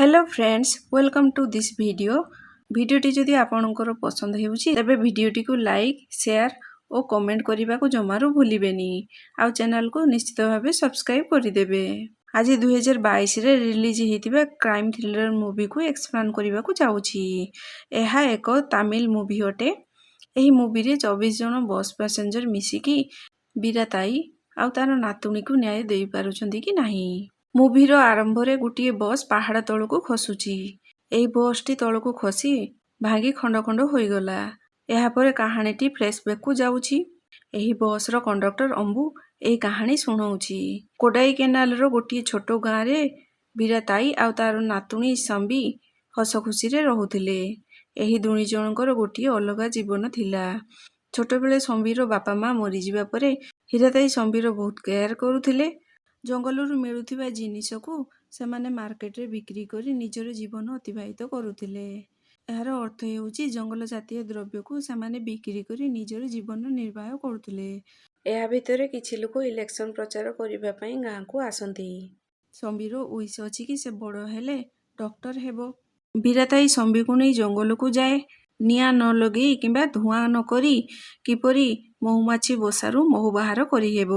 Hello friends, welcome to this video. ଭିଡ଼ିଓଟି ଯଦି ଆପଣଙ୍କର ପସନ୍ଦ ହେଉଛି, ତେବେ ଭିଡ଼ିଓଟିକୁ ଲାଇକ୍, ସେୟାର ଓ କମେଣ୍ଟ କରିବାକୁ ଜମାରୁ ଭୁଲିବେନି ଆଉ ଚ୍ୟାନେଲକୁ ନିଶ୍ଚିତ ଭାବେ ସବସ୍କ୍ରାଇବ୍ କରିଦେବେ। ଆଜି 2022ରେ ରିଲିଜ୍ ହେଇଥିବା କ୍ରାଇମ୍ ଥ୍ରିଲର ମୁଭିକୁ ଏକ୍ସପ୍ଲେନ୍ କରିବାକୁ ଯାଉଛି। ଏହା ଏକ ତାମିଲ ମୁଭି ଅଟେ। ଏହି ମୁଭିରେ 24 ଜଣ ବସ୍ ପାସେଞ୍ଜର ମିଶିକି ବୀରାତାଇ ଆଉ ତାର ନାତୁଣୀକୁ ନ୍ୟାୟ ଦେଇପାରୁଛନ୍ତି କି ନାହିଁ। ମୁଭିର ଆରମ୍ଭରେ ଗୋଟିଏ ବସ୍ ପାହାଡ଼ ତଳକୁ ଖସୁଛି। ଏହି ବସ୍ଟି ତଳକୁ ଖସି ଭାଙ୍ଗି ଖଣ୍ଡ ଖଣ୍ଡ ହୋଇଗଲା। ଏହାପରେ କାହାଣୀଟି ଫ୍ଲାସବ୍ୟାକକୁ ଯାଉଛି। ଏହି ବସ୍ର କଣ୍ଡକ୍ଟର ଅମ୍ବୁ ଏହି କାହାଣୀ ଶୁଣାଉଛି। କୋଡାଇ କେନାଲର ଗୋଟିଏ ଛୋଟ ଗାଁରେ ବୀରାତାଇ ଆଉ ତାର ନାତୁଣୀ ସମ୍ବି ହସ ଖୁସିରେ ରହୁଥିଲେ। ଏହି ଦୁଇ ଜଣଙ୍କର ଗୋଟିଏ ଅଲଗା ଜୀବନ ଥିଲା। ଛୋଟବେଳେ ସମ୍ବିର ବାପା ମା ମରିଯିବା ପରେ ହୀରାତାଇ ସମ୍ବିର ବହୁତ କେୟାର କରୁଥିଲେ। ଜଙ୍ଗଲରୁ ମିଳୁଥିବା ଜିନିଷକୁ ସେମାନେ ମାର୍କେଟରେ ବିକ୍ରି କରି ନିଜର ଜୀବନ ଅତିବାହିତ କରୁଥିଲେ। ଏହାର ଅର୍ଥ ହେଉଛି, ଜଙ୍ଗଲ ଜାତୀୟ ଦ୍ରବ୍ୟକୁ ସେମାନେ ବିକ୍ରି କରି ନିଜର ଜୀବନ ନିର୍ବାହ କରୁଥିଲେ। ଏହା ଭିତରେ କିଛି ଲୋକ ଇଲେକ୍ସନ ପ୍ରଚାର କରିବା ପାଇଁ ଗାଁକୁ ଆସନ୍ତି। ସମ୍ବିର ୱିଶ ଅଛି କି ସେ ବଡ଼ ହେଲେ ଡକ୍ଟର ହେବ। ବୀରାତାଇ ସମ୍ବିକୁ ନେଇ ଜଙ୍ଗଲକୁ ଯାଏ। ନିଆଁ ନ ଲଗେଇ କିମ୍ବା ଧୂଆଁ ନ କରି କିପରି ମହୁମାଛି ବସାରୁ ମହୁ ବାହାର କରିହେବ।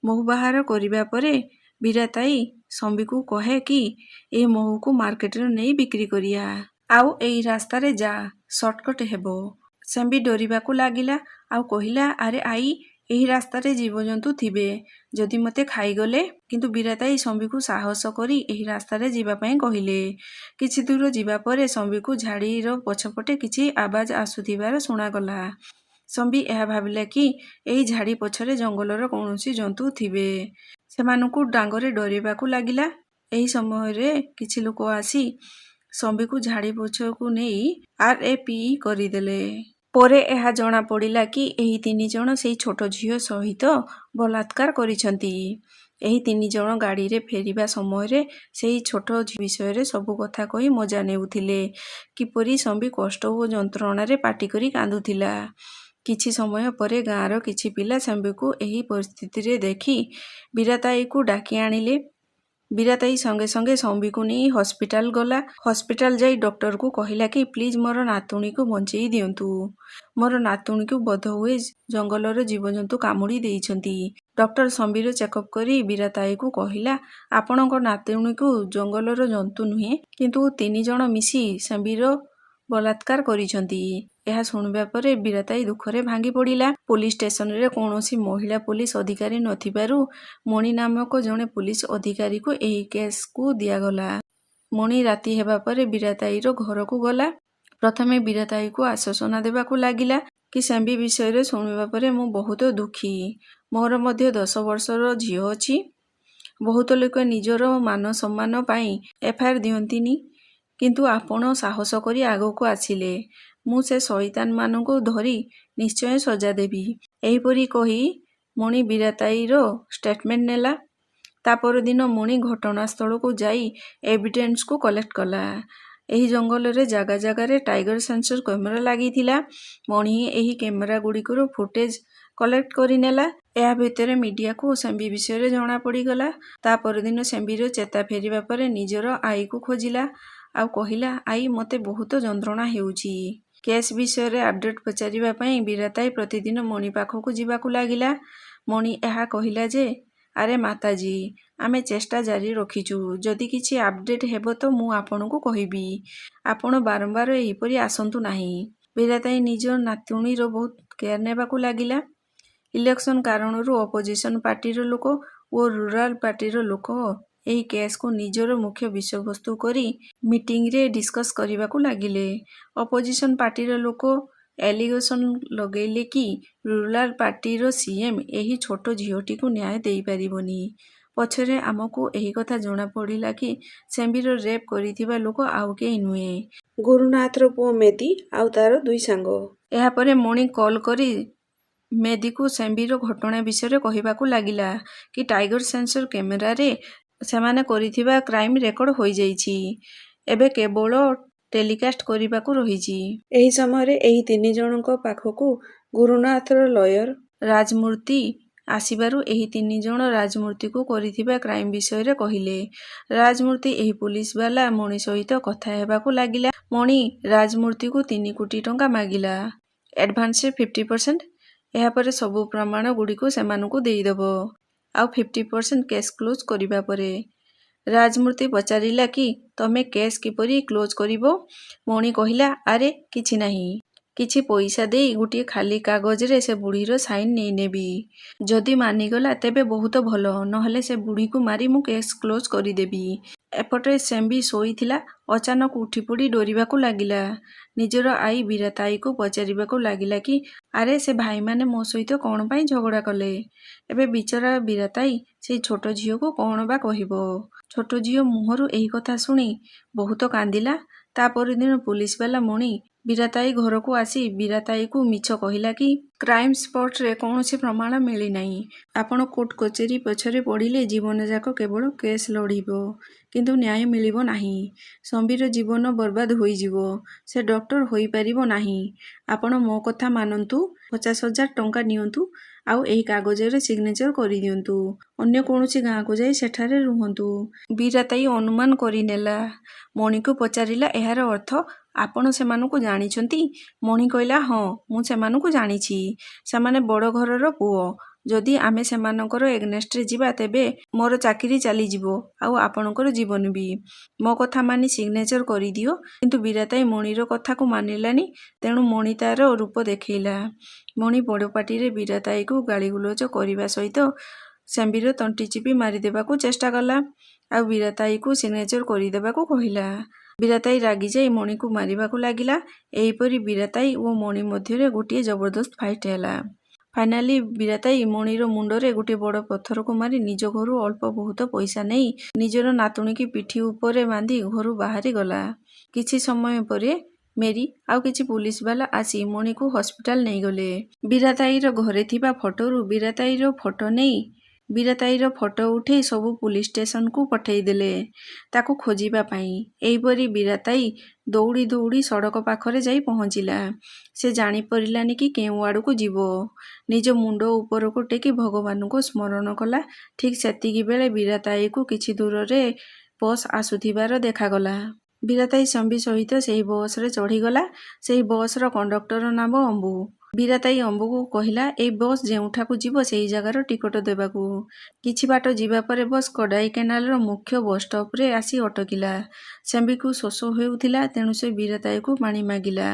ମହୁ ବାହାର କରିବା ପରେ ବୀରାତାଇ ସମ୍ବିକୁ କହେ କି ଏହି ମହୁକୁ ମାର୍କେଟରେ ନେଇ ବିକ୍ରି କରିବା ଆଉ ଏଇ ରାସ୍ତାରେ ଯା, ସର୍ଟକଟ୍ ହେବ। ସେମ୍ବି ଡରିବାକୁ ଲାଗିଲା ଆଉ କହିଲା, "ଆରେ ଆଈ, ଏହି ରାସ୍ତାରେ ଜୀବଜନ୍ତୁ ଥିବେ, ଯଦି ମୋତେ ଖାଇଗଲେ?" କିନ୍ତୁ ବୀରାତାଇ ସମ୍ବିକୁ ସାହସ କରି ଏହି ରାସ୍ତାରେ ଯିବା ପାଇଁ କହିଲେ। କିଛି ଦୂର ଯିବା ପରେ ସମ୍ବିକୁ ଝାଡ଼ିର ପଛପଟେ କିଛି ଆବାଜ ଆସୁଥିବାର ଶୁଣାଗଲା। ସମ୍ବି ଏହା ଭାବିଲା କି ଏହି ଝାଡ଼ି ପଛରେ ଜଙ୍ଗଲର କୌଣସି ଜନ୍ତୁ ଥିବେ। ସେମାନଙ୍କୁ ଡାଙ୍ଗରେ ଡରେଇବାକୁ ଲାଗିଲା। ଏହି ସମୟରେ କିଛି ଲୋକ ଆସି ସମ୍ବିକୁ ଝାଡ଼ି ପଛକୁ ନେଇ RAPE କରିଦେଲେ। ପରେ ଏହା ଜଣାପଡ଼ିଲା କି ଏହି ତିନି ଜଣ ସେଇ ଛୋଟ ଝିଅ ସହିତ ବଳାତ୍କାର କରିଛନ୍ତି। ଏହି ତିନି ଜଣ ଗାଡ଼ିରେ ଫେରିବା ସମୟରେ ସେହି ଛୋଟ ବିଷୟରେ ସବୁ କଥା କହି ମଜା ନେଉଥିଲେ। କିପରି ସମ୍ବି କଷ୍ଟ ଓ ଯନ୍ତ୍ରଣାରେ ପାଟି କରି କାନ୍ଦୁଥିଲା। କିଛି ସମୟ ପରେ ଗାଁର କିଛି ପିଲା ସମ୍ବିକୁ ଏହି ପରିସ୍ଥିତିରେ ଦେଖି ବୀରାତାଇକୁ ଡାକି ଆଣିଲେ। ବୀରାତାଇ ସଙ୍ଗେ ସଙ୍ଗେ ସମ୍ବିକୁ ନେଇ ହସ୍ପିଟାଲ ଗଲା। ହସ୍ପିଟାଲ ଯାଇ ଡକ୍ଟରକୁ କହିଲା କି ପ୍ଲିଜ ମୋର ନାତୁଣୀକୁ ବଞ୍ଚେଇ ଦିଅନ୍ତୁ, ମୋର ନାତୁଣୀକୁ ବୋଧହୁଏ ଜଙ୍ଗଲର ଜୀବଜନ୍ତୁ କାମୁଡ଼ି ଦେଇଛନ୍ତି। ଡକ୍ଟର ସମ୍ବିର ଚେକଅପ୍ କରି ବୀରାତାଇକୁ କହିଲା, "ଆପଣଙ୍କ ନାତୁଣୀକୁ ଜଙ୍ଗଲର ଜନ୍ତୁ ନୁହେଁ, କିନ୍ତୁ ତିନି ଜଣ ମିଶି ସମ୍ବିର ବଳାତ୍କାର କରିଛନ୍ତି।" ଏହା ଶୁଣିବା ପରେ ବୀରାତାଇ ଦୁଃଖରେ ଭାଙ୍ଗି ପଡ଼ିଲା। ପୋଲିସ ଷ୍ଟେସନରେ କୌଣସି ମହିଳା ପୋଲିସ ଅଧିକାରୀ ନଥିବାରୁ ମଣି ନାମକ ଜଣେ ପୋଲିସ ଅଧିକାରୀକୁ ଏହି କେସ୍କୁ ଦିଆଗଲା। ମଣି ରାତି ହେବା ପରେ ବୀରାତାଇର ଘରକୁ ଗଲା। ପ୍ରଥମେ ବୀରାତାଇକୁ ଆଶ୍ୱାସନା ଦେବାକୁ ଲାଗିଲା କି ସେମ୍ବି ବିଷୟରେ ଶୁଣିବା ପରେ ମୁଁ ବହୁତ ଦୁଃଖୀ। ମୋର ମଧ୍ୟ 10 ବର୍ଷର ଝିଅ ଅଛି। ବହୁତ ଲୋକ ନିଜର ମାନ ସମ୍ମାନ ପାଇଁ ଏଫଆଇଆର ଦିଅନ୍ତିନି, କିନ୍ତୁ ଆପଣ ସାହସ କରି ଆଗକୁ ଆସିଲେ। ମୁଁ ସେ ସଇତାନମାନଙ୍କୁ ଧରି ନିଶ୍ଚୟ ସଜା ଦେବି। ଏହିପରି କହି ମଣି ବୀରାତାଇର ଷ୍ଟେଟମେଣ୍ଟ ନେଲା। ତା ପରଦିନ ମଣି ଘଟଣାସ୍ଥଳକୁ ଯାଇ ଏଭିଡେନ୍ସକୁ କଲେକ୍ଟ କଲା। ଏହି ଜଙ୍ଗଲରେ ଜାଗା ଜାଗାରେ ଟାଇଗର ସେନ୍ସର କ୍ୟାମେରା ଲାଗିଥିଲା। ମଣି ଏହି କ୍ୟାମେରା ଗୁଡ଼ିକରୁ ଫୁଟେଜ କଲେକ୍ଟ କରିନେଲା। ଏହା ଭିତରେ ମିଡିଆକୁ ସେମ୍ବି ବିଷୟରେ ଜଣାପଡ଼ିଗଲା। ତା ପରଦିନ ସେମ୍ବିର ଚେତା ଫେରିବା ପରେ ନିଜର ଆଈକୁ ଖୋଜିଲା ଆଉ କହିଲା, "ଆଈ, ମୋତେ ବହୁତ ଯନ୍ତ୍ରଣା ହେଉଛି।" କେସ୍ ବିଷୟରେ ଅପଡେଟ୍ ପଚାରିବା ପାଇଁ ବୀରାତାଇ ପ୍ରତିଦିନ ମଣି ପାଖକୁ ଯିବାକୁ ଲାଗିଲା। ମଣି ଏହା କହିଲା ଯେ, "ଆରେ ମାତାଜୀ, ଆମେ ଚେଷ୍ଟା ଜାରି ରଖିଛୁ। ଯଦି କିଛି ଅପଡେଟ୍ ହେବ ତ ମୁଁ ଆପଣଙ୍କୁ କହିବି। ଆପଣ ବାରମ୍ବାର ଏହିପରି ଆସନ୍ତୁ ନାହିଁ।" ବୀରାତାଇ ନିଜ ନାତୁଣୀର ବହୁତ କେୟାର ନେବାକୁ ଲାଗିଲା। ଇଲେକ୍ସନ କାରଣରୁ ଅପୋଜିସନ ପାର୍ଟିର ଲୋକ ଓ ରୁଲାର ପାର୍ଟିର ଲୋକ ଏହି କେସ୍କୁ ନିଜର ମୁଖ୍ୟ ବିଷୟବସ୍ତୁ କରି ମିଟିଂରେ ଡିସ୍କସ କରିବାକୁ ଲାଗିଲେ। ଅପୋଜିସନ ପାର୍ଟିର ଲୋକ ଏଲିଗେସନ ଲଗେଇଲେ କି ରୁଲାର ପାର୍ଟିର ସିଏମ୍ ଏହି ଛୋଟ ଝିଅଟିକୁ ନ୍ୟାୟ ଦେଇପାରିବନି। ପଛରେ ଆମକୁ ଏହି କଥା ଜଣାପଡ଼ିଲା କି ସେମ୍ବିର ରେପ୍ କରିଥିବା ଲୋକ ଆଉ କେହି ନୁହେଁ, ଗୁରୁନାଥର ପୁଅ ମେଦି ଆଉ ତାର ଦୁଇ ସାଙ୍ଗ। ଏହାପରେ ମଣି କଲ୍ କରି ମେଦିକୁ ସେମ୍ବିର ଘଟଣା ବିଷୟରେ କହିବାକୁ ଲାଗିଲା କି ଟାଇଗର ସେନ୍ସର କ୍ୟାମେରାରେ ସେମାନେ କରିଥିବା କ୍ରାଇମ୍ ରେକର୍ଡ ହୋଇଯାଇଛି, ଏବେ କେବଳ ଟେଲିକାଷ୍ଟ କରିବାକୁ ରହିଛି। ଏହି ସମୟରେ ଏହି ତିନି ଜଣଙ୍କ ପାଖକୁ ଗୁରୁନାଥର ଲୟର ରାଜମୂର୍ତ୍ତି ଆସିବାରୁ ଏହି ତିନିଜଣ ରାଜମୂର୍ତ୍ତିକୁ କରିଥିବା କ୍ରାଇମ୍ ବିଷୟରେ କହିଲେ। ରାଜମୂର୍ତ୍ତି ଏହି ପୋଲିସବାଲା ମଣି ସହିତ କଥା ହେବାକୁ ଲାଗିଲା। ମଣି ରାଜମୂର୍ତ୍ତିକୁ 3 କୋଟି ଟଙ୍କା ମାଗିଲା, ଆଡଭାନ୍ସ 50%। ଏହାପରେ ସବୁ ପ୍ରମାଣ ଗୁଡ଼ିକୁ ସେମାନଙ୍କୁ ଦେଇଦେବ, ଆଉ 50% କେସ୍ କ୍ଲୋଜ୍ କରିବା ପରେ। ରାଜମୂର୍ତ୍ତି ପଚାରିଲା କି ତମେ କେସ୍ କିପରି କ୍ଲୋଜ୍ କରିବ? ମଣି କହିଲା, ଆରେ କିଛି ନାହିଁ, କିଛି ପଇସା ଦେଇ ଗୋଟିଏ ଖାଲି କାଗଜରେ ସେ ବୁଢ଼ୀର ସାଇନ୍ ନେଇନେବି। ଯଦି ମାନିଗଲା ତେବେ ବହୁତ ଭଲ, ନହେଲେ ସେ ବୁଢ଼ୀକୁ ମାରି ମୁଁ କେସ୍ କ୍ଲୋଜ୍ କରିଦେବି। ଏପଟେ ସେମ୍ବି ଶୋଇଥିଲା। ଅଚାନକ ଉଠିପଡ଼ି ଡରିବାକୁ ଲାଗିଲା। ନିଜର ଆଈ ବୀରାତାଇକୁ ପଚାରିବାକୁ ଲାଗିଲା କି ଆରେ, ସେ ଭାଇମାନେ ମୋ ସହିତ କ'ଣ ପାଇଁ ଝଗଡ଼ା କଲେ? ଏବେ ବିଚରା ବୀରାତାଇ ସେଇ ଛୋଟ ଝିଅକୁ କ'ଣ ବା କହିବ? ଛୋଟ ଝିଅ ମୁହଁରୁ ଏହି କଥା ଶୁଣି ବହୁତ କାନ୍ଦିଲା। ତା ପରଦିନ ପୋଲିସବାଲା ମଣି ବୀରାତାଇ ଘରକୁ ଆସି ବୀରାତାଇକୁ ମିଛ କହିଲା କି କ୍ରାଇମ୍ ସ୍ପଟରେ କୌଣସି ପ୍ରମାଣ ମିଳିନାହିଁ। ଆପଣ କୋର୍ଟ କଚେରୀ ପଛରେ ପଡ଼ିଲେ ଜୀବନଯାକ କେବଳ କେସ୍ ଲଢ଼ିବ, କିନ୍ତୁ ନ୍ୟାୟ ମିଳିବ ନାହିଁ। ସମ୍ବିର ଜୀବନ ବର୍ବାଦ ହୋଇଯିବ। ସେ ଡକ୍ଟର ହୋଇପାରିବ ନାହିଁ। ଆପଣ ମୋ କଥା ମାନନ୍ତୁ, 50,000 ଟଙ୍କା ନିଅନ୍ତୁ ଆଉ ଏହି କାଗଜରେ ସିଗ୍ନେଚର କରିଦିଅନ୍ତୁ। ଅନ୍ୟ କୌଣସି ଗାଁକୁ ଯାଇ ସେଠାରେ ରୁହନ୍ତୁ। ବୀରାତାଇ ଅନୁମାନ କରିନେଲା। ମଣିକୁ ପଚାରିଲା, ଏହାର ଅର୍ଥ ଆପଣ ସେମାନଙ୍କୁ ଜାଣିଛନ୍ତି? ମଣି କହିଲା, ହଁ, ମୁଁ ସେମାନଙ୍କୁ ଜାଣିଛି। ସେମାନେ ବଡ଼ ଘରର ପୁଅ। ଯଦି ଆମେ ସେମାନଙ୍କର ଏଗେନଷ୍ଟରେ ଯିବା, ତେବେ ମୋର ଚାକିରି ଚାଲିଯିବ ଆଉ ଆପଣଙ୍କର ଜୀବନ ବି। ମୋ କଥା ମାନି ସିଗ୍ନେଚର କରିଦିଅ। କିନ୍ତୁ ବୀରାତାଇ ମଣିର କଥାକୁ ମାନିଲାନି। ତେଣୁ ମଣି ତାର ରୂପ ଦେଖେଇଲା। ମଣି ବଡ଼ ପାଟିରେ ବୀରାତାଇକୁ ଗାଳିଗୁଲଜ କରିବା ସହିତ ସେମ୍ବିର ତଣ୍ଟି ଚିପି ମାରିଦେବାକୁ ଚେଷ୍ଟା କଲା ଆଉ ବୀରାତାଇକୁ ସିଗ୍ନେଚର କରିଦେବାକୁ କହିଲା। ବୀରାତାଇ ରାଗିଯାଇ ମଣିକୁ ମାରିବାକୁ ଲାଗିଲା। ଏହିପରି ବୀରାତାଇ ଓ ମଣି ମଧ୍ୟରେ ଗୋଟିଏ ଜବରଦସ୍ତ ଫାଇଟ୍ ହେଲା। ଫାଇନାଲି ବୀରାତାଇ ମଣିର ମୁଣ୍ଡରେ ଗୋଟିଏ ବଡ଼ ପଥରକୁ ମାରି ନିଜ ଘରୁ ଅଳ୍ପ ବହୁତ ପଇସା ନେଇ ନିଜର ନାତୁଣୀକି ପିଠି ଉପରେ ବାନ୍ଧି ଘରୁ ବାହାରି ଗଲା। କିଛି ସମୟ ପରେ ମେରି ଆଉ କିଛି ପୋଲିସବାଲା ଆସି ମଣିକୁ ହସ୍ପିଟାଲ ନେଇଗଲେ। ବୀରାତାଇର ଘରେ ଥିବା ଫଟୋରୁ ବୀରାତାଇର ଫଟୋ ନେଇ ବୀରାତାଇର ଫଟୋ ଉଠେଇ ସବୁ ପୋଲିସ ଷ୍ଟେସନକୁ ପଠେଇଦେଲେ ତାକୁ ଖୋଜିବା ପାଇଁ। ଏହିପରି ବୀରାତାଇ ଦୌଡ଼ି ଦୌଡ଼ି ସଡ଼କ ପାଖରେ ଯାଇ ପହଞ୍ଚିଲା। ସେ ଜାଣିପାରିଲାନି କି କେଉଁ ଆଡ଼କୁ ଯିବ। ନିଜ ମୁଣ୍ଡ ଉପରକୁ ଟେକି ଭଗବାନଙ୍କୁ ସ୍ମରଣ କଲା। ଠିକ୍ ସେତିକି ବେଳେ ବୀରାତାଇକୁ କିଛି ଦୂରରେ ବସ୍ ଆସୁଥିବାର ଦେଖାଗଲା। ବୀରାତାଇ ସମ୍ବି ସହିତ ସେହି ବସ୍ରେ ଚଢ଼ିଗଲା। ସେହି ବସ୍ର କଣ୍ଡକ୍ଟର ନାମ ଅମ୍ବୁ। ବୀରାତାଇ ଅମ୍ବୁକୁ କହିଲା ଏହି ବସ୍ ଯେଉଁଠାକୁ ଯିବ, ସେହି ଜାଗାର ଟିକଟ ଦେବାକୁ। କିଛି ବାଟ ଯିବା ପରେ ବସ୍ କୋଡାଇକେନାଲର ମୁଖ୍ୟ ବସ୍ ଷ୍ଟପରେ ଆସି ଅଟକିଲା। ସେମ୍ବିକୁ ଶୋଷ ହେଉଥିଲା, ତେଣୁ ସେ ବୀରାତାଇକୁ ପାଣି ମାଗିଲା।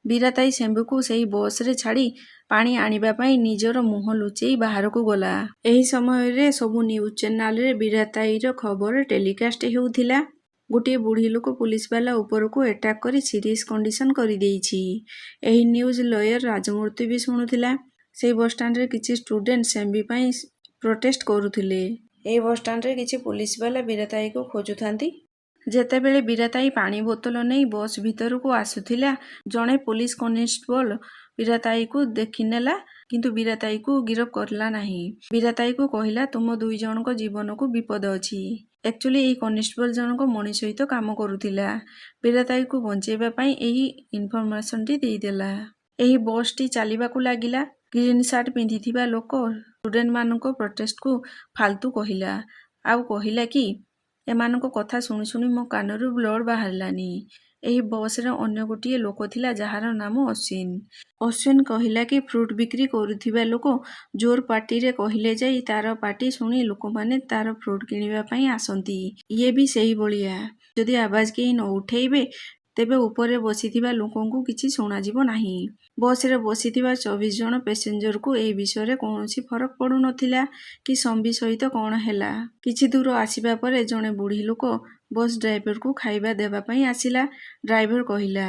ବୀରାତାଇ ସେମ୍ବିକୁ ସେହି ବସ୍ରେ ଛାଡ଼ି ପାଣି ଆଣିବା ପାଇଁ ନିଜର ମୁହଁ ଲୁଚେଇ ବାହାରକୁ ଗଲା। ଏହି ସମୟରେ ସବୁ ନ୍ୟୁଜ୍ ଚ୍ୟାନେଲରେ ବୀରାତାଇର ଖବର ଟେଲିକାଷ୍ଟ ହେଉଥିଲା। ଗୋଟିଏ ବୁଢ଼ୀ ଲୋକ ପୋଲିସବାଲା ଉପରକୁ ଆଟାକ୍ କରି ସିରିୟସ୍ କଣ୍ଡିସନ କରିଦେଇଛି। ଏହି ନ୍ୟୁଜ୍ ଲୟର ରାଜମୂର୍ତ୍ତି ବି ଶୁଣୁଥିଲା। ସେହି ବସଷ୍ଟାଣ୍ଡରେ କିଛି ଷ୍ଟୁଡେଣ୍ଟ ସେମ୍ବି ପାଇଁ ପ୍ରୋଟେଷ୍ଟ କରୁଥିଲେ। ଏହି ବସଷ୍ଟାଣ୍ଡରେ କିଛି ପୋଲିସବାଲା ବୀରାତାଇକୁ ଖୋଜୁଥାନ୍ତି। ଯେତେବେଳେ ବୀରାତାଇ ପାଣି ବୋତଲ ନେଇ ବସ୍ ଭିତରକୁ ଆସୁଥିଲା, ଜଣେ ପୋଲିସ କନେଷ୍ଟବଳ ବୀରାତାଇକୁ ଦେଖିନେଲା, କିନ୍ତୁ ବୀରାତାଇକୁ ଗିରଫ କଲା ନାହିଁ। ବୀରାତାଇକୁ କହିଲା, ତୁମ ଦୁଇ ଜଣଙ୍କ ଜୀବନକୁ ବିପଦ ଅଛି। ଆକ୍ଚୁଆଲି ଏହି କନେଷ୍ଟବଳ ଜଣକ ମଣି ସହିତ କାମ କରୁଥିଲା। ବୀରାତାଇକୁ ବଞ୍ଚେଇବା ପାଇଁ ଏହି ଇନଫର୍ମେସନଟି ଦେଇଦେଲା। ଏହି ବସ୍ଟି ଚାଲିବାକୁ ଲାଗିଲା। ଗ୍ରୀନ୍ ସାର୍ଟ ପିନ୍ଧିଥିବା ଲୋକ ଷ୍ଟୁଡେଣ୍ଟମାନଙ୍କ ପ୍ରୋଟେଷ୍ଟକୁ ଫାଲତୁ କହିଲା ଆଉ କହିଲା କି ଏମାନଙ୍କ କଥା ଶୁଣି ଶୁଣି ମୋ କାନରୁ ବ୍ଲଡ୍ ବାହାରିଲାନି। ଏହି ବସ୍ରେ ଅନ୍ୟ ଗୋଟିଏ ଲୋକ ଥିଲା, ଯାହାର ନାମ ଅଶ୍ୱିନ। ଅଶ୍ୱିନ କହିଲା କି ଫ୍ରୁଟ୍ ବିକ୍ରି କରୁଥିବା ଲୋକ ଜୋର ପାଟିରେ କହିଲେ ଯାଇ ତାର ପାଟି ଶୁଣି ଲୋକମାନେ ତାର ଫ୍ରୁଟ୍ କିଣିବା ପାଇଁ ଆସନ୍ତି। ଇଏ ବି ସେଇଭଳିଆ। ଯଦି ଆବାଜ କେହି ନ ଉଠେଇବେ, ତେବେ ଉପରେ ବସିଥିବା ଲୋକଙ୍କୁ କିଛି ଶୁଣାଯିବ ନାହିଁ। ବସ୍ରେ ବସିଥିବା 24 ଜଣ ପ୍ୟାସେଞ୍ଜରକୁ ଏହି ବିଷୟରେ କୌଣସି ଫରକ ପଡ଼ୁନଥିଲା କି ସମ୍ବି ସହିତ କ'ଣ ହେଲା। କିଛି ଦୂର ଆସିବା ପରେ ଜଣେ ବୁଢ଼ୀ ଲୋକ ବସ୍ ଡ୍ରାଇଭରକୁ ଖାଇବା ଦେବା ପାଇଁ ଆସିଲା। ଡ୍ରାଇଭର କହିଲା,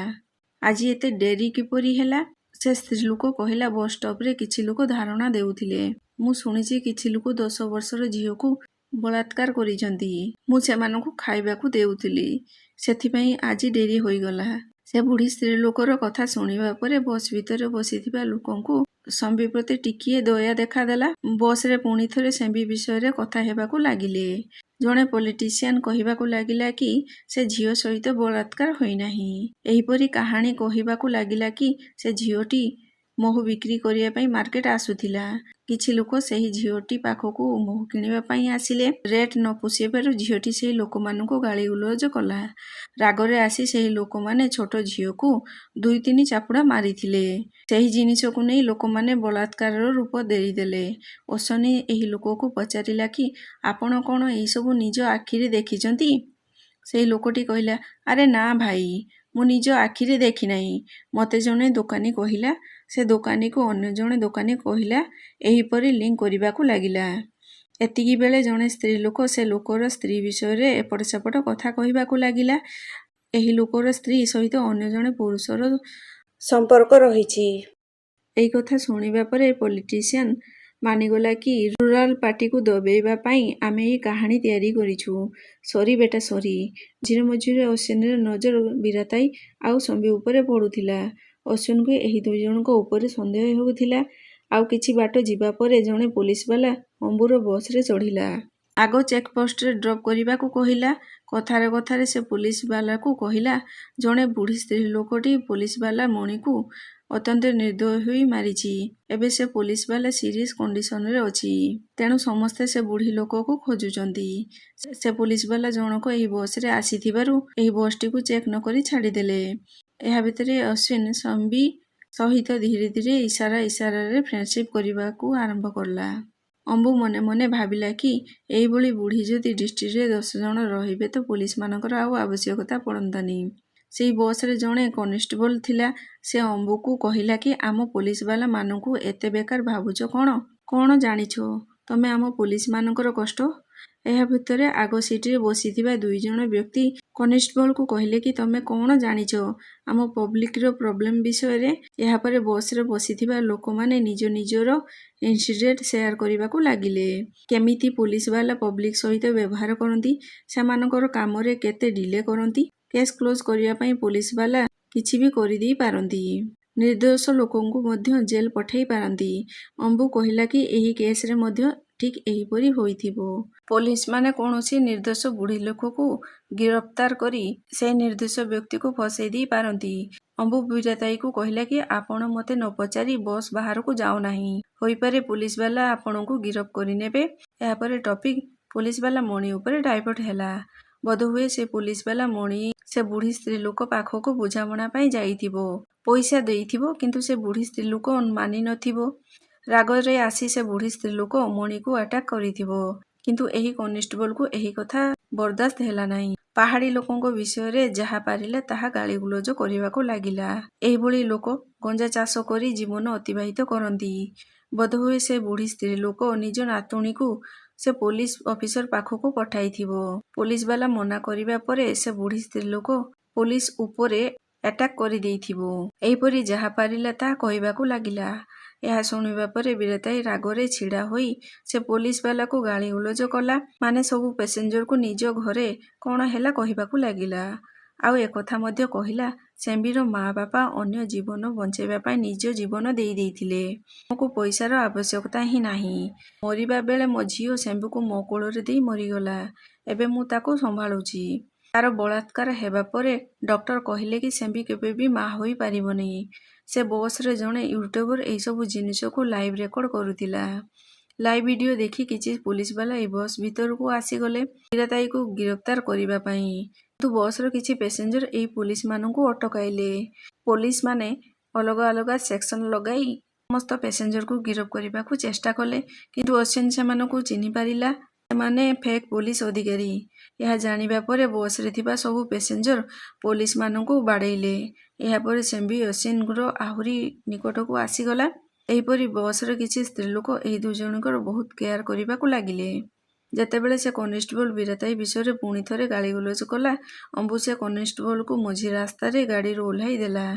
ଆଜି ଏତେ ଡେରି କିପରି ହେଲା? ସେ ସ୍ତ୍ରୀ ଲୋକ କହିଲା, ବସ୍ ଷ୍ଟପରେ କିଛି ଲୋକ ଧାରଣା ଦେଉଥିଲେ। ମୁଁ ଶୁଣିଛି କିଛି ଲୋକ 10 ବର୍ଷର ଝିଅକୁ ବଳାତ୍କାର କରିଛନ୍ତି। ମୁଁ ସେମାନଙ୍କୁ ଖାଇବାକୁ ଦେଉଥିଲି, ସେଥିପାଇଁ ଆଜି ଡେରି ହୋଇଗଲା। ସେ ବୁଢ଼ୀ ସ୍ତ୍ରୀ ଲୋକର କଥା ଶୁଣିବା ପରେ ବସ୍ ଭିତରେ ବସିଥିବା ଲୋକଙ୍କୁ ସମ୍ବି ପ୍ରତି ଟିକିଏ ଦୟା ଦେଖାଦେଲା। ବସ୍ରେ ପୁଣି ଥରେ ସେମ୍ବି ବିଷୟରେ କଥା ହେବାକୁ ଲାଗିଲେ। ଜଣେ ପଲିଟିସିଆନ କହିବାକୁ ଲାଗିଲା କି ସେ ଝିଅ ସହିତ ବଳାତ୍କାର ହୋଇନାହିଁ। ଏହିପରି କାହାଣୀ କହିବାକୁ ଲାଗିଲା କି ସେ ଝିଅଟି ମହୁ ବିକ୍ରି କରିବା ପାଇଁ ମାର୍କେଟ ଆସୁଥିଲା। କିଛି ଲୋକ ସେହି ଝିଅଟି ପାଖକୁ ମହୁ କିଣିବା ପାଇଁ ଆସିଲେ। ରେଟ୍ ନ ପୋଷେଇବାରୁ ଝିଅଟି ସେହି ଲୋକମାନଙ୍କୁ ଗାଳିଗୁଲଜ କଲା। ରାଗରେ ଆସି ସେହି ଲୋକମାନେ ଛୋଟ ଝିଅକୁ ଦୁଇ ତିନି ଚାପୁଡ଼ା ମାରିଥିଲେ। ସେହି ଜିନିଷକୁ ନେଇ ଲୋକମାନେ ବଳାତ୍କାରର ରୂପ ଦେଇଦେଲେ। ଅଶ୍ୱିନୀ ଏହି ଲୋକକୁ ପଚାରିଲା କି, ଆପଣ କ'ଣ ଏହିସବୁ ନିଜ ଆଖିରେ ଦେଖିଛନ୍ତି? ସେହି ଲୋକଟି କହିଲା, ଆରେ ନା ଭାଇ, ମୁଁ ନିଜ ଆଖିରେ ଦେଖିନାହିଁ। ମୋତେ ଜଣେ ଦୋକାନୀ କହିଲା, ସେ ଦୋକାନୀକୁ ଅନ୍ୟ ଜଣେ ଦୋକାନୀ କହିଲା, ଏହିପରି ଲିଙ୍କ କରିବାକୁ ଲାଗିଲା। ଏତିକି ବେଳେ ଜଣେ ସ୍ତ୍ରୀ ଲୋକ ସେ ଲୋକର ସ୍ତ୍ରୀ ବିଷୟରେ ଏପଟ ସେପଟ କଥା କହିବାକୁ ଲାଗିଲା। ଏହି ଲୋକର ସ୍ତ୍ରୀ ସହିତ ଅନ୍ୟ ଜଣେ ପୁରୁଷର ସମ୍ପର୍କ ରହିଛି। ଏହି କଥା ଶୁଣିବା ପରେ ପଲିଟିସିଆନ ମାନିଗଲା କି ରୁରାଲ ପାର୍ଟିକୁ ଦବେଇବା ପାଇଁ ଆମେ ଏହି କାହାଣୀ ତିଆରି କରିଛୁ। ସରି ବେଟା, ସରି। ମଝିରେ ମଝିରେ ଅଶ୍ୱିନୀର ନଜର ବୀରାତାଇ ଆଉ ସମ୍ବି ଉପରେ ପଡ଼ୁଥିଲା। ଅଶ୍ୱିନୀକୁ ଏହି ଦୁଇଜଣଙ୍କ ଉପରେ ସନ୍ଦେହ ହେଉଥିଲା। ଆଉ କିଛି ବାଟ ଯିବା ପରେ ଜଣେ ପୋଲିସବାଲା ଅମ୍ବୁର ବସରେ ଚଢ଼ିଲା। ଆଗ ଚେକପୋଷ୍ଟରେ ଡ୍ରପ୍ କରିବାକୁ କହିଲା। କଥାରେ କଥାରେ ସେ ପୋଲିସବାଲାକୁ କହିଲା, ଜଣେ ବୁଢ଼ୀ ସ୍ତ୍ରୀ ଲୋକଟି ପୋଲିସବାଲା ମଣିକୁ ଅତ୍ୟନ୍ତ ନିର୍ଦ୍ଦୟ ହୋଇ ମାରିଛି। ଏବେ ସେ ପୋଲିସବାଲା ସିରିୟସ୍ କଣ୍ଡିସନରେ ଅଛି। ତେଣୁ ସମସ୍ତେ ସେ ବୁଢ଼ୀ ଲୋକକୁ ଖୋଜୁଛନ୍ତି। ସେ ପୋଲିସବାଲା ଜଣକ ଏହି ବସରେ ଆସିଥିବାରୁ ଏହି ବସଟିକୁ ଚେକ୍ ନକରି ଛାଡ଼ିଦେଲେ। ଏହା ଭିତରେ ଅଶ୍ୱିନ ସମ୍ବି ସହିତ ଧୀରେ ଧୀରେ ଇସାରା ଇସାରାରେ ଫ୍ରେଣ୍ଡସିପ୍ କରିବାକୁ ଆରମ୍ଭ କଲା। ଅମ୍ବୁ ମନେ ମନେ ଭାବିଲା କି ଏହିଭଳି ବୁଢ଼ୀ ଯଦି ଡିଷ୍ଟ୍ରିକ୍ଟରେ 10 ଜଣ ରହିବେ ତ ପୋଲିସମାନଙ୍କର ଆଉ ଆବଶ୍ୟକତା ପଡ଼ନ୍ତାନି। ସେହି ବସରେ ଜଣେ କନେଷ୍ଟବଳ ଥିଲା। ସେ ଅମ୍ବୁକୁ କହିଲା କି, ଆମ ପୋଲିସବାଲା ମାନଙ୍କୁ ଏତେ ବେକାର ଭାବୁଛ କ'ଣ? କ'ଣ ଜାଣିଛ ତମେ ଆମ ପୋଲିସମାନଙ୍କର କଷ୍ଟ? ଏହା ଭିତରେ ଆଗ ସିଟରେ ବସିଥିବା ଦୁଇଜଣ ବ୍ୟକ୍ତି କନେଷ୍ଟବଳକୁ କହିଲେ କି, ତମେ କ'ଣ ଜାଣିଛ ଆମ ପବ୍ଲିକର ପ୍ରୋବ୍ଲେମ ବିଷୟରେ? ଏହାପରେ ବସରେ ବସିଥିବା ଲୋକମାନେ ନିଜ ନିଜର ଇନସିଡେଣ୍ଟ ସେୟାର କରିବାକୁ ଲାଗିଲେ। କେମିତି ପୋଲିସବାଲା ପବ୍ଲିକ ସହିତ ବ୍ୟବହାର କରନ୍ତି, ସେମାନଙ୍କର କାମରେ କେତେ ଡିଲେ କରନ୍ତି, କେସ୍ କ୍ଲୋଜ କରିବା ପାଇଁ ପୋଲିସବାଲା କିଛି ବି କରିଦେଇ ପାରନ୍ତି, ନିର୍ଦ୍ଦୋଷ ଲୋକଙ୍କୁ ମଧ୍ୟ ଜେଲ ପଠାଇ ପାରନ୍ତି। ଅମ୍ବୁ କହିଲା କି ଏହି କେସରେ ମଧ୍ୟ ଠିକ୍ ଏହିପରି ହୋଇଥିବ। ପୋଲିସମାନେ କୌଣସି ନିର୍ଦ୍ଦୋଷ ବୁଢ଼ୀ ଲୋକକୁ ଗିରଫତାର କରି ସେହି ନିର୍ଦ୍ଦୋଷ ବ୍ୟକ୍ତିକୁ ଫସାଇ ଦେଇ ପାରନ୍ତି। ଅମ୍ବୁ ବୀରାତାଇକୁ କହିଲା କି, ଆପଣ ମୋତେ ନ ପଚାରି ବସ୍ ବାହାରକୁ ଯାଅ ନାହିଁ। ହୋଇପାରେ ପୋଲିସବାଲା ଆପଣଙ୍କୁ ଗିରଫ କରିନେବେ। ଏହାପରେ ଟପିକ ପୋଲିସବାଲା ମଣି ଉପରେ ଡାଇଭର୍ଟ ହେଲା। ବୋଧହୁଏ ସେ ପୋଲିସବାଲା ମଣି ସେ ବୁଢ଼ୀ ସ୍ତ୍ରୀ ଲୋକ ପାଖକୁ ବୁଝାମଣା ପାଇଁ ଯାଇଥିବ, ପଇସା ଦେଇଥିବ, କିନ୍ତୁ ସେ ବୁଢ଼ୀ ସ୍ତ୍ରୀ ଲୋକ ମାନି ନଥିବ। ରାଗରେ ଆସି ସେ ବୁଢ଼ୀ ସ୍ତ୍ରୀ ଲୋକ ମଣିକୁ ଆଟାକ୍ କରିଥିବ। କିନ୍ତୁ ଏହି କନେଷ୍ଟବଳକୁ ଏହି କଥା ବରଦାସ୍ତ ହେଲା ନାହିଁ। ପାହାଡ଼ି ଲୋକଙ୍କ ବିଷୟରେ ଯାହା ପାରିଲା ତାହା ଗାଳିଗୁଲଜ କରିବାକୁ ଲାଗିଲା। ଏହିଭଳି ଲୋକ ଗଞ୍ଜା ଚାଷ କରି ଜୀବନ ଅତିବାହିତ କରନ୍ତି। ବୋଧହୁଏ ସେ ବୁଢ଼ୀ ସ୍ତ୍ରୀ ଲୋକ ନିଜ ନାତୁଣୀକୁ ସେ ପୋଲିସ ଅଫିସର ପାଖକୁ ପଠାଇଥିବ। ପୋଲିସବାଲା ମନା କରିବା ପରେ ସେ ବୁଢ଼ୀ ସ୍ତ୍ରୀ ଲୋକ ପୋଲିସ ଉପରେ ଆଟାକ୍ କରିଦେଇଥିବ। ଏହିପରି ଯାହା ପାରିଲା ତାହା କହିବାକୁ ଲାଗିଲା। ଏହା ଶୁଣିବା ପରେ ବୀରତାଇ ରାଗରେ ଛିଡ଼ା ହୋଇ ସେ ପୋଲିସବାଲାକୁ ଗାଳିଗୁଲଜ କଲା, ମାନେ ସବୁ ପ୍ୟାସେଞ୍ଜରକୁ ନିଜ ଘରେ କ'ଣ ହେଲା କହିବାକୁ ଲାଗିଲା। ଆଉ ଏକଥା ମଧ୍ୟ କହିଲା, ସେମ୍ବିର ମା ବାପା ଅନ୍ୟ ଜୀବନ ବଞ୍ଚାଇବା ପାଇଁ ନିଜ ଜୀବନ ଦେଇ ଦେଇଥିଲେ। ଆମକୁ ପଇସାର ଆବଶ୍ୟକତା ହିଁ ନାହିଁ। ମରିବା ବେଳେ ମୋ ଝିଅ ସେମ୍ବିକୁ ମୋ କୋଳରେ ଦେଇ ମରିଗଲା। ଏବେ ମୁଁ ତାକୁ ସମ୍ଭାଳୁଛି। ତାର ବଳାତ୍କାର ହେବା ପରେ ଡକ୍ଟର କହିଲେ କି ସେମ୍ବି କେବେ ବି ମା ହୋଇପାରିବନି। ସେ ବସରେ ଜଣେ ୟୁଟ୍ୟୁବର ଏହିସବୁ ଜିନିଷକୁ ଲାଇଭ୍ ରେକର୍ଡ କରୁଥିଲା। ଲାଇଭ୍ ଭିଡ଼ିଓ ଦେଖି କିଛି ପୋଲିସବାଲା ଏହି ବସ୍ ଭିତରକୁ ଆସିଗଲେ ବୀରାତାଇକୁ ଗିରଫତାର କରିବା ପାଇଁ। କିନ୍ତୁ ବସର କିଛି ପ୍ୟାସେଞ୍ଜର ଏହି ପୋଲିସମାନଙ୍କୁ ଅଟକାଇଲେ। ପୋଲିସମାନେ ଅଲଗା ଅଲଗା ସେକ୍ସନ ଲଗାଇ ସମସ୍ତ ପ୍ୟାସେଞ୍ଜରକୁ ଗିରଫ କରିବାକୁ ଚେଷ୍ଟା କଲେ। କିନ୍ତୁ ଅଶ୍ୱିନ ସେମାନଙ୍କୁ ଚିହ୍ନି ପାରିଲା, ସେମାନେ ଫେକ୍ ପୋଲିସ ଅଧିକାରୀ। ଏହା ଜାଣିବା ପରେ ବସରେ ଥିବା ସବୁ ପ୍ୟାସେଞ୍ଜର ପୋଲିସମାନଙ୍କୁ ବାଡ଼େଇଲେ। ଏହାପରେ ସେମ୍ବି ଅଶ୍ୱିନର ଆହୁରି ନିକଟକୁ ଆସିଗଲା। ଏହିପରି ବସର କିଛି ସ୍ତ୍ରୀ ଲୋକ ଏହି ଦୁଇଜଣଙ୍କର ବହୁତ କେୟାର କରିବାକୁ ଲାଗିଲେ। ଯେତେବେଳେ ସେ କନେଷ୍ଟବଳ ବୀରାତାଇ ବିଷୟରେ ପୁଣି ଥରେ ଗାଳିଗୁଲଜ କଲା, ଅମ୍ବୁ ସେ କନେଷ୍ଟବଳକୁ ମଝି ରାସ୍ତାରେ ଗାଡ଼ିରୁ ଓହ୍ଲାଇ ଦେଲା।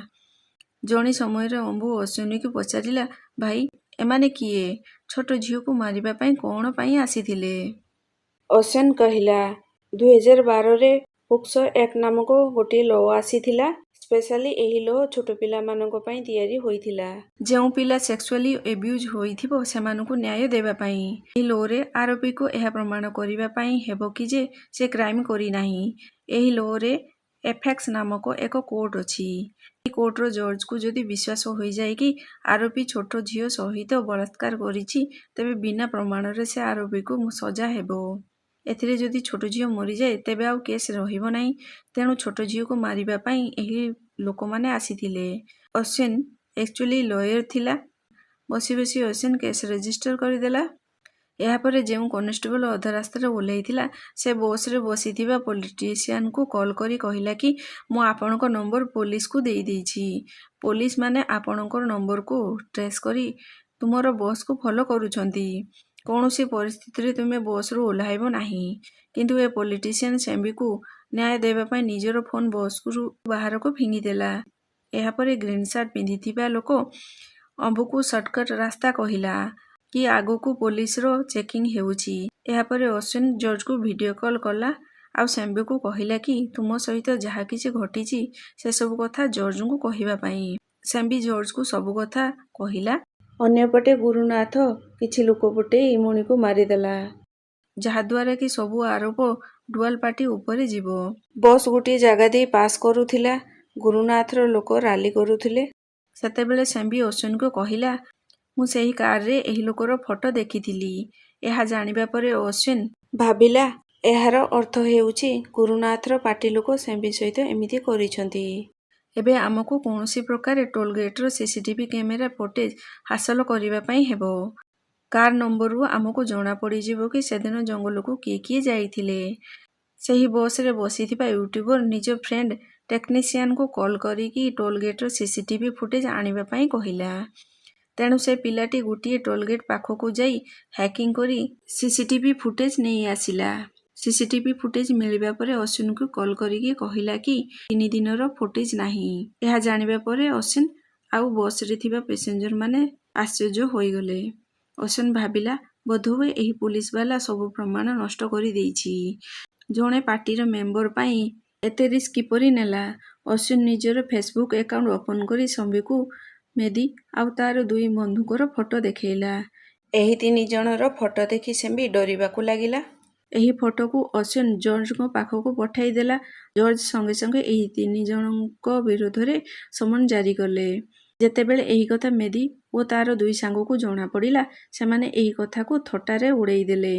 ଜଣି ସମୟରେ ଅମ୍ବୁ ଅଶ୍ୱିନୀକୁ ପଚାରିଲା, ଭାଇ, ଏମାନେ କିଏ? ଛୋଟ ଝିଅକୁ ମାରିବା ପାଇଁ କ'ଣ ପାଇଁ ଆସିଥିଲେ? ଅଶ୍ୱିନ କହିଲା, 2012ରେ ପୋକ୍ସୋ ଆକ୍ଟ ନାମକ ଗୋଟିଏ ଲ ଆସିଥିଲା। ସ୍ପେଶାଲି ଏହି ଲ ଛୋଟ ପିଲାମାନଙ୍କ ପାଇଁ ତିଆରି ହୋଇଥିଲା, ଯେଉଁ ପିଲା ସେକ୍ସୁଆଲି ଏବ୍ୟୁଜ ହୋଇଥିବ ସେମାନଙ୍କୁ ନ୍ୟାୟ ଦେବା ପାଇଁ। ଏହି ଲରେ ଆରୋପୀକୁ ଏହା ପ୍ରମାଣ କରିବା ପାଇଁ ହେବ କି ଯେ ସେ କ୍ରାଇମ କରିନାହିଁ। ଏହି ଲରେ ଏଫେକ୍ସ ନାମକ ଏକ କୋର୍ଟ ଅଛି। ଏହି କୋର୍ଟର ଜଜକୁ ଯଦି ବିଶ୍ୱାସ ହୋଇଯାଏ କି ଆରୋପି ଛୋଟ ଝିଅ ସହିତ ବଳାତ୍କାର କରିଛି, ତେବେ ବିନା ପ୍ରମାଣରେ ସେ ଆରୋପିକୁ ସଜା ହେବ। ଏଥିରେ ଯଦି ଛୋଟ ଝିଅ ମରିଯାଏ, ତେବେ ଆଉ କେସ୍ ରହିବ ନାହିଁ। ତେଣୁ ଛୋଟ ଝିଅକୁ ମାରିବା ପାଇଁ ଏହି ଲୋକମାନେ ଆସିଥିଲେ। ଅଶ୍ୱିନ ଆକ୍ଚୁଆଲି ଲୟର ଥିଲା। ବସି ବସି ଅଶ୍ୱିନ କେସ୍ ରେଜିଷ୍ଟର କରିଦେଲା। ଏହାପରେ ଯେଉଁ କନେଷ୍ଟବଳ ଅଧା ରାସ୍ତାରେ ଓହ୍ଲାଇଥିଲା, ସେ ବସ୍ରେ ବସିଥିବା ପଲିଟିସିଆନକୁ କଲ୍ କରି କହିଲା କି ମୁଁ ଆପଣଙ୍କ ନମ୍ବର ପୋଲିସକୁ ଦେଇଦେଇଛି। ପୋଲିସମାନେ ଆପଣଙ୍କ ନମ୍ବରକୁ ଟ୍ରେସ୍ କରି ତୁମର ବସ୍କୁ ଫଲୋ କରୁଛନ୍ତି। କୌଣସି ପରିସ୍ଥିତିରେ ତୁମେ ବସ୍ରୁ ଓହ୍ଲାଇବ ନାହିଁ। କିନ୍ତୁ ଏ ପଲିଟିସିଆନ ସେମ୍ବିକୁ ନ୍ୟାୟ ଦେବା ପାଇଁ ନିଜର ଫୋନ୍ ବସ୍ରୁ ବାହାରକୁ ଫିଙ୍ଗିଦେଲା। ଏହାପରେ ଗ୍ରୀନ୍ ସାର୍ଟ ପିନ୍ଧିଥିବା ଲୋକ ଅମ୍ବୁକୁ ସର୍ଟକଟ୍ ରାସ୍ତା କହିଲା କି ଆଗକୁ ପୋଲିସର ଚେକିଂ ହେଉଛି। ଏହାପରେ ଅଶ୍ୱିନ ଜଜକୁ ଭିଡିଓ କଲ୍ କଲା ଆଉ ସେମ୍ବିକୁ କହିଲା କି ତୁମ ସହିତ ଯାହା କିଛି ଘଟିଛି, ସେସବୁ କଥା ଜଜଙ୍କୁ କହିବା ପାଇଁ। ସେମ୍ବି ଜଜକୁ ସବୁ କଥା କହିଲା। ଅନ୍ୟପଟେ ଗୁରୁନାଥ କିଛି ଲୋକ ପଠେଇ ମଣିକୁ ମାରିଦେଲା, ଯାହାଦ୍ୱାରା କି ସବୁ ଆରୋପ ଡୁଆଲ ପାର୍ଟି ଉପରେ ଯିବ। ବସ୍ ଗୋଟିଏ ଜାଗା ଦେଇ ପାସ୍ କରୁଥିଲା। ଗୁରୁନାଥର ଲୋକ ରାଲି କରୁଥିଲେ। ସେତେବେଳେ ସେମ୍ବି ଅଶ୍ୱିନକୁ କହିଲା, ମୁଁ ସେହି କାରରେ ଏହି ଲୋକର ଫଟୋ ଦେଖିଥିଲି। ଏହା ଜାଣିବା ପରେ ଅଶ୍ୱିନ ଭାବିଲା, ଏହାର ଅର୍ଥ ହେଉଛି ଗୁରୁନାଥର ପାର୍ଟି ଲୋକ ସେମ୍ବି ସହିତ ଏମିତି କରିଛନ୍ତି। ଏବେ ଆମକୁ କୌଣସି ପ୍ରକାରେ ଟୋଲଗେଟର ସିସିଟିଭି କ୍ୟାମେରା ଫୁଟେଜ ହାସଲ କରିବା ପାଇଁ ହେବ। କାର ନମ୍ବରରୁ ଆମକୁ ଜଣାପଡ଼ିଯିବ କି ସେଦିନ ଜଙ୍ଗଲକୁ କିଏ କିଏ ଯାଇଥିଲେ। ସେହି ବସ୍ରେ ବସିଥିବା ୟୁଟ୍ୟୁବର ନିଜ ଫ୍ରେଣ୍ଡ ଟେକ୍ନିସିଆନକୁ କଲ୍ କରିକି ଟୋଲଗେଟର ସିସିଟିଭି ଫୁଟେଜ ଆଣିବା ପାଇଁ କହିଲା। ତେଣୁ ସେ ପିଲାଟି ଗୋଟିଏ ଟୋଲଗେଟ୍ ପାଖକୁ ଯାଇ ହ୍ୟାକିଂ କରି ସିସିଟିଭି ଫୁଟେଜ ନେଇ ଆସିଲା। ସିସିଟିଭି ଫୁଟେଜ ମିଳିବା ପରେ ଅଶ୍ୱିନକୁ କଲ୍ କରିକି କହିଲା କି 3 ଦିନର ଫୁଟେଜ ନାହିଁ। ଏହା ଜାଣିବା ପରେ ଅଶ୍ୱିନ ଆଉ ବସ୍ରେ ଥିବା ପ୍ୟାସେଞ୍ଜରମାନେ ଆଶ୍ଚର୍ଯ୍ୟ ହୋଇଗଲେ। ଅଶ୍ୱିନ ଭାବିଲା, ବୋଧହୁଏ ଏହି ପୋଲିସବାଲା ସବୁ ପ୍ରମାଣ ନଷ୍ଟ କରିଦେଇଛି। ଜଣେ ପାର୍ଟିର ମେମ୍ବର ପାଇଁ ଏତେ ରିସ୍କ କିପରି ନେଲା? ଅଶ୍ୱିନ ନିଜର ଫେସବୁକ୍ ଆକାଉଣ୍ଟ ଓପନ କରି ସମ୍ବିକୁ ମେଦି ଆଉ ତାର ଦୁଇ ବନ୍ଧୁଙ୍କର ଫଟୋ ଦେଖେଇଲା। ଏହି ତିନି ଜଣର ଫଟୋ ଦେଖି ସେମ୍ବି ଡରିବାକୁ ଲାଗିଲା। ଏହି ଫଟୋକୁ ଅଶ୍ୱିନ ଜର୍ଜଙ୍କ ପାଖକୁ ପଠାଇଦେଲା। ଜର୍ଜ ସଙ୍ଗେ ସଙ୍ଗେ ଏହି ତିନି ଜଣଙ୍କ ବିରୋଧରେ ସମନ ଜାରି କଲେ। ଯେତେବେଳେ ଏହି କଥା ମେଦି ଓ ତାର ଦୁଇ ସାଙ୍ଗକୁ ଜଣାପଡ଼ିଲା, ସେମାନେ ଏହି କଥାକୁ ଥଟ୍ଟାରେ ଉଡ଼େଇ ଦେଲେ।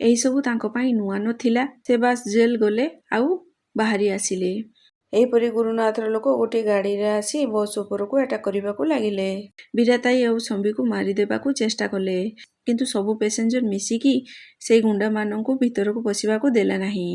ଏହିସବୁ ତାଙ୍କ ପାଇଁ ନୂଆ ନଥିଲା। ସେ ବାସ୍ ଜେଲ୍ ଗଲେ ଆଉ ବାହାରି ଆସିଲେ। ଏହିପରି ଗୁରୁନାଥର ଲୋକ ଗୋଟିଏ ଗାଡ଼ିରେ ଆସି ବସ୍ ଉପରକୁ ଆଟାକ୍ କରିବାକୁ ଲାଗିଲେ। ବୀରାତାଇ ଆଉ ସମ୍ବିକୁ ମାରିଦେବାକୁ ଚେଷ୍ଟା କଲେ। କିନ୍ତୁ ସବୁ ପ୍ୟାସେଞ୍ଜର ମିଶିକି ସେଇ ଗୁଣ୍ଡାମାନଙ୍କୁ ଭିତରକୁ ପଶିବାକୁ ଦେଲେ ନାହିଁ।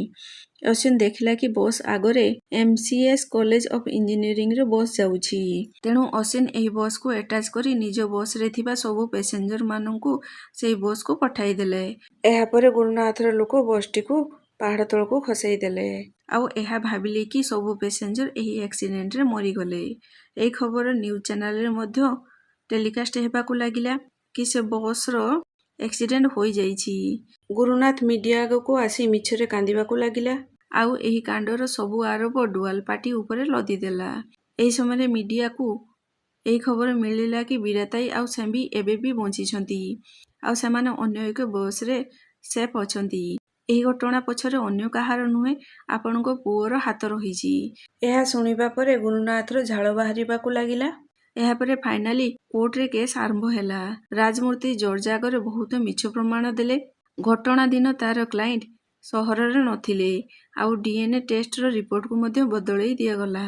ଅଶ୍ୱିନ ଦେଖିଲା କି ବସ୍ ଆଗରେ ଏମସିଏସ୍ କଲେଜ ଅଫ୍ ଇଞ୍ଜିନିୟରିଂର ବସ୍ ଯାଉଛି। ତେଣୁ ଅଶ୍ୱିନ ଏହି ବସ୍କୁ ଆଟାଚ୍ କରି ନିଜ ବସ୍ରେ ଥିବା ସବୁ ପ୍ୟାସେଞ୍ଜରମାନଙ୍କୁ ସେହି ବସ୍କୁ ପଠାଇଦେଲେ। ଏହାପରେ ଗୁରୁନାଥର ଲୋକ ବସ୍ଟିକୁ ପାହାଡ଼ ତଳକୁ ଖସେଇ ଦେଲେ ଆଉ ଏହା ଭାବିଲେ କି ସବୁ ପ୍ୟାସେଞ୍ଜର ଏହି ଆକ୍ସିଡେଣ୍ଟରେ ମରିଗଲେ। ଏହି ଖବର ନ୍ୟୁଜ୍ ଚ୍ୟାନେଲରେ ମଧ୍ୟ ଟେଲିକାଷ୍ଟ ହେବାକୁ ଲାଗିଲା କି ସେ ବସ୍ର ଆକ୍ସିଡେଣ୍ଟ ହୋଇଯାଇଛି। ଗୁରୁନାଥ ମିଡିଆ ଆଗକୁ ଆସି ମିଛରେ କାନ୍ଦିବାକୁ ଲାଗିଲା ଆଉ ଏହି କାଣ୍ଡର ସବୁ ଆରୋପ ଡୁଆଲ ପାର୍ଟି ଉପରେ ଲଦିଦେଲା। ଏହି ସମୟରେ ମିଡିଆକୁ ଏହି ଖବର ମିଳିଲା କି ବୀରାତାଇ ଆଉ ସେମ୍ବି ଏବେ ବି ବଞ୍ଚିଛନ୍ତି ଆଉ ସେମାନେ ଅନ୍ୟ ଏକ ବସ୍ରେ ସେଫ୍ ଅଛନ୍ତି। ଏହି ଘଟଣା ପଛରେ ଅନ୍ୟ କାହାର ନୁହେଁ, ଆପଣଙ୍କ ପୁଅର ହାତ ରହିଛି। ଏହା ଶୁଣିବା ପରେ ଗୁରୁନାଥର ଝାଳ ବାହାରିବାକୁ ଲାଗିଲା। ଏହାପରେ ଫାଇନାଲି କୋର୍ଟରେ କେସ୍ ଆରମ୍ଭ ହେଲା। ରାଜମୂର୍ତ୍ତି ଜର୍ଜ ଆଗରେ ବହୁତ ମିଛ ପ୍ରମାଣ ଦେଲେ। ଘଟଣା ଦିନ ତାର କ୍ଲାଏଣ୍ଟ ସହରରେ ନଥିଲେ ଆଉ ଡିଏନଏ ଟେଷ୍ଟର ରିପୋର୍ଟକୁ ମଧ୍ୟ ବଦଳେଇ ଦିଆଗଲା।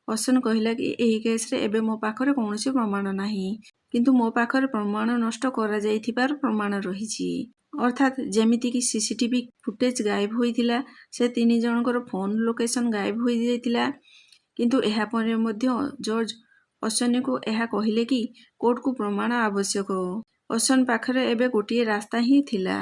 ଅଶ୍ୱିନ କହିଲା କି ଏହି କେସ୍ରେ ଏବେ ମୋ ପାଖରେ କୌଣସି ପ୍ରମାଣ ନାହିଁ, କିନ୍ତୁ ମୋ ପାଖରେ ପ୍ରମାଣ ନଷ୍ଟ କରାଯାଇଥିବାର ପ୍ରମାଣ ରହିଛି। ଅର୍ଥାତ୍ ଯେମିତିକି ସିସିଟିଭି ଫୁଟେଜ ଗାୟବ ହୋଇଥିଲା, ସେ ତିନି ଜଣଙ୍କର ଫୋନ୍ ଲୋକେସନ ଗାୟବ ହୋଇଯାଇଥିଲା। କିନ୍ତୁ ଏହାପରେ ମଧ୍ୟ ଜର୍ଜ ଅଶ୍ୱିନକୁ ଏହା କହିଲେ କି କୋର୍ଟକୁ ପ୍ରମାଣ ଆବଶ୍ୟକ। ଅଶ୍ୱିନ ପାଖରେ ଏବେ ଗୋଟିଏ ରାସ୍ତା ହିଁ ଥିଲା।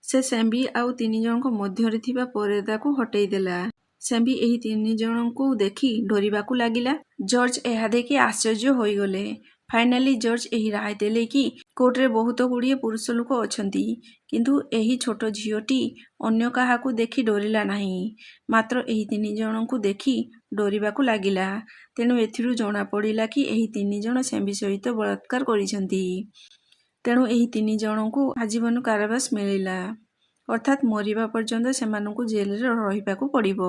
ସେ ସେମ୍ବି ଆଉ ତିନି ଜଣଙ୍କ ମଧ୍ୟରେ ଥିବା ପରଦାକୁ ହଟେଇ ଦେଲା। ସେମ୍ବି ଏହି ତିନି ଜଣଙ୍କୁ ଦେଖି ଡରିବାକୁ ଲାଗିଲା। ଜର୍ଜ ଏହା ଦେଖି ଆଶ୍ଚର୍ଯ୍ୟ ହୋଇଗଲେ। ଫାଇନାଲି ଜର୍ଜ ଏହି ରାୟ ଦେଲେ କି କୋର୍ଟରେ ବହୁତ ଗୁଡ଼ିଏ ପୁରୁଷ ଲୋକ ଅଛନ୍ତି, କିନ୍ତୁ ଏହି ଛୋଟ ଝିଅଟି ଅନ୍ୟ କାହାକୁ ଦେଖି ଡରିଲା ନାହିଁ, ମାତ୍ର ଏହି ତିନି ଜଣଙ୍କୁ ଦେଖି ଡରିବାକୁ ଲାଗିଲା। ତେଣୁ ଏଥିରୁ ଜଣାପଡ଼ିଲା କି ଏହି ତିନି ଜଣ ସେମ୍ବି ସହିତ ବଳାତ୍କାର କରିଛନ୍ତି। ତେଣୁ ଏହି ତିନି ଜଣଙ୍କୁ ଆଜୀବନ କାରାବାସ ମିଳିଲା। ଅର୍ଥାତ୍ ମରିବା ପର୍ଯ୍ୟନ୍ତ ସେମାନଙ୍କୁ ଜେଲରେ ରହିବାକୁ ପଡ଼ିବ।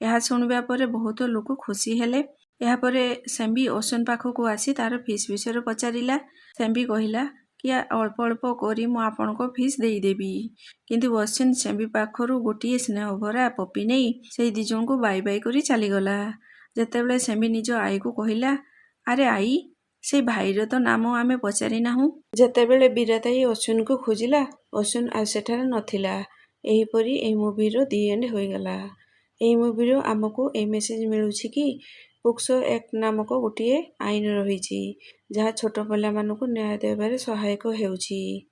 ଏହା ଶୁଣିବା ପରେ ବହୁତ ଲୋକ ଖୁସି ହେଲେ। ଏହାପରେ ସେମ୍ବି ଅଶ୍ୱିନ ପାଖକୁ ଆସି ତାର ଫିସ୍ ବିଷୟରେ ପଚାରିଲା। ସେମ୍ବି କହିଲା କି ଅଳ୍ପ ଅଳ୍ପ କରି ମୁଁ ଆପଣଙ୍କ ଫିସ୍ ଦେଇଦେବି। କିନ୍ତୁ ଅଶ୍ୱିନ ସେମ୍ବି ପାଖରୁ ଗୋଟିଏ ସ୍ନେହଭରା ପପି ନେଇ ସେଇ ଦି ଜଣଙ୍କୁ ବାଇ ବାଇ କରି ଚାଲିଗଲା। ଯେତେବେଳେ ସେମ୍ବି ନିଜ ଆଈକୁ କହିଲା, ଆରେ ଆଈ, ସେ ଭାଇର ତ ନାମ ଆମେ ପଚାରି ନାହୁଁ। ଯେତେବେଳେ ବୀରାତାଇ ଅଶ୍ୱିନକୁ ଖୋଜିଲା, ଅଶ୍ୱିନ ଆଉ ସେଠାରେ ନଥିଲା। ଏହିପରି ଏହି ମୁଭିର ଦି ଏଣ୍ଡ ହୋଇଗଲା। ଏହି ମୁଭିରୁ ଆମକୁ ଏହି ମେସେଜ ମିଳୁଛି କି ପୋକ୍ସୋ ଆକ୍ଟ ନାମକ ଗୋଟିଏ ଆଇନ ରହିଛି, ଯାହା ଛୋଟ ପିଲାମାନଙ୍କୁ ନ୍ୟାୟ ଦେବାରେ ସହାୟକ ହେଉଛି।